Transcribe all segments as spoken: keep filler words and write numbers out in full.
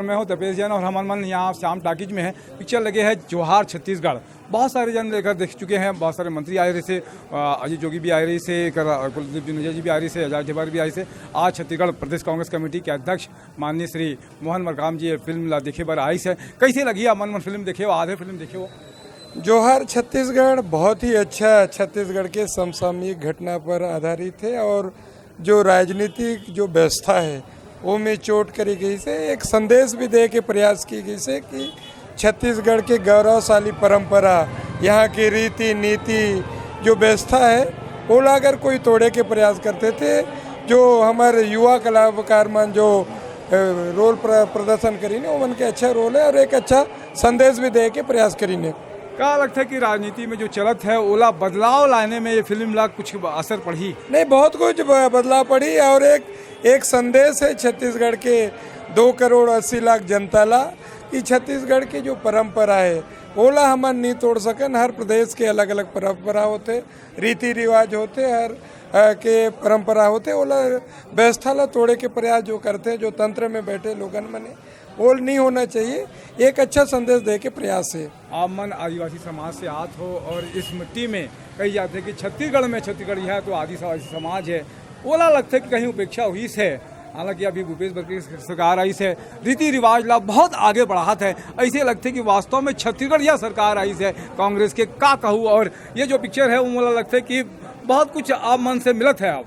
मैं हूं तपेश जैन और हमन मन यहां श्याम टाकीज में हैं। पिक्चर लगे है जोहार छत्तीसगढ़। बहुत सारे जन लेकर देख चुके हैं, बहुत सारे मंत्री आए रहिसे, अ, अजीत जोगी भी आए रहिसे, एकर, अ, कुलदीप जुनेजा जी भी आए रहिसे, अजय ढेबर भी आए रहिसे। आज छत्तीसगढ़ प्रदेश कांग्रेस कमेटी के अध्यक्ष माननीय श्री मोहन मरकाम जी ये फिल्म ला देखे बर आइस हे। कैसे लगी आप मन, मन फिल्म देखे हो, आधे फिल्म देखे हो? जोहार छत्तीसगढ़ बहुत ही अच्छा, छत्तीसगढ़ के समसामयिक घटना पर आधारित है और जो राजनीतिक जो व्यवस्था है वो में चोट करी गई से एक संदेश भी दे के प्रयास की गई से कि छत्तीसगढ़ के गौरवशाली परंपरा, यहाँ की रीति नीति, जो व्यवस्था है, ओला अगर कोई तोड़े के प्रयास करते थे, जो हमारे युवा कलाकार मन जो अ, रोल प्र-, प्रदर्शन करीने, ओमन के अच्छा रोल है और एक अच्छा संदेश भी दे के प्रयास करीने। का लगता है कि राजनीति में जो चलत है, ओला बदलाव लाने में ये फिल्म ला कुछ असर पड़ी? नहीं, बहुत कुछ ब-, बदलाव पड़ी और एक, एक संदेश है छत्तीसगढ़ के दो करोड़ अस्सी लाख जनता ला कि छत्तीसगढ़ के जो परंपरा है, ओला हमन नहीं तोड़ सकन। हर प्रदेश के अलग-अलग परंपरा होते, रीति रिवाज होते, हर, अ, के परंपरा होते, ओला व्यवस्था ला तोड़े के प्रयास जो करते हैं, जो तंत्र में बैठे लोगन मने, वो नहीं होना चाहिए। एक अच्छा संदेश दे के प्रयास है। आप मन आदिवासी समाज से आत हो और इस मिट्टी में कही जाते हैं कि छत्तीसगढ़ में छत्तीसगढ़िया तो आदिवासी समाज है, ओला लगता है कि कहीं उपेक्षा हुई है। हालांकि अभी भूपेश बघेल की सरकार आई है, रीति रिवाज ला बहुत आगे बढ़ात है। ऐसे लगते कि वास्तव में छत्तीसगढ़िया सरकार आई है कांग्रेस के, का कहूँ। और ये जो पिक्चर है, वो मोला लगता है कि बहुत कुछ आप मन से मिलत है। आप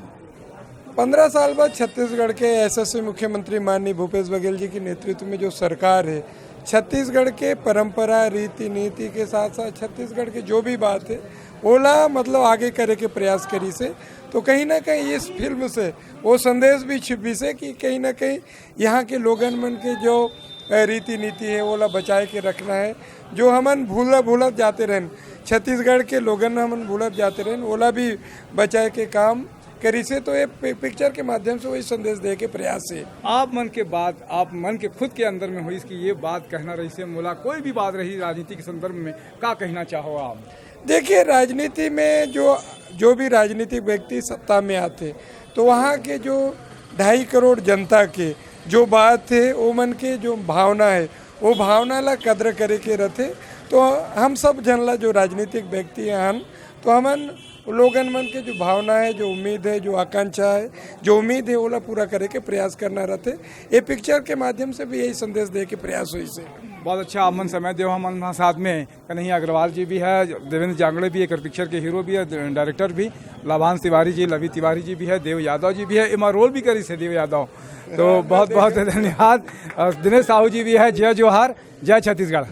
पंद्रह साल बाद छत्तीसगढ़ के यशस्वी मुख्यमंत्री माननीय भूपेश बघेल जी के नेतृत्व में जो सरकार है, छत्तीसगढ़ के परंपरा, रीति नीति के साथ साथ छत्तीसगढ़ के जो भी बात है, ओला मतलब आगे करे के प्रयास करी से। तो कहीं ना कहीं इस फिल्म से वो संदेश भी छिपी से कि कहीं ना कहीं यहाँ के लोगन मन के जो, अ, रीति नीति है, ओला बचाए के रखना है। जो हमन भूला, भूलत जाते रहन, छत्तीसगढ़ के लोगन हमन भूलत जाते रहन, ओला भी बचाए के काम करी से। तो ये पि-, पिक्चर के माध्यम से वही संदेश दे के प्रयास है। आप मन के बात, आप मन के खुद के अंदर में होइस कि ये बात कहना रही से, मोला कोई भी बात रही राजनीति के संदर्भ में, का कहना चाहो आप? देखिए, राजनीति में जो, जो भी राजनीतिक व्यक्ति सत्ता में आते, तो वहाँ के जो ढाई करोड़ जनता के जो बात है, वो मन के जो भावना है, वो भावना ला कद्र करे के रथे। तो हम सब जन ला जो राजनीतिक व्यक्ति हन, तो हमन लोगन मन के जो भावना है, जो उम्मीद है, जो आकांक्षा है, जो उम्मीड है, ओला पूरा करे के प्रयास करना रथे। ये पिक्चर के माध्यम से भी यही संदेश दे के प्रयास होइस हे। बहुत अच्छा, आप मन समय देव हमन साथ में। कन्हैया अग्रवाल जी भी है, देवेंद्र जांगड़े भी, एकर पिक्चर के हीरो भी है, डायरेक्टर भी, लाभांश तिवारी जी, लवी तिवारी जी भी है, देव यादव जी भी है, एमा रोल भी करिस हे देव यादव। तो बहुत बहुत धन्यवाद। और दिनेश साहू जी भी है। जय जोहार, जय छत्तीसगढ़।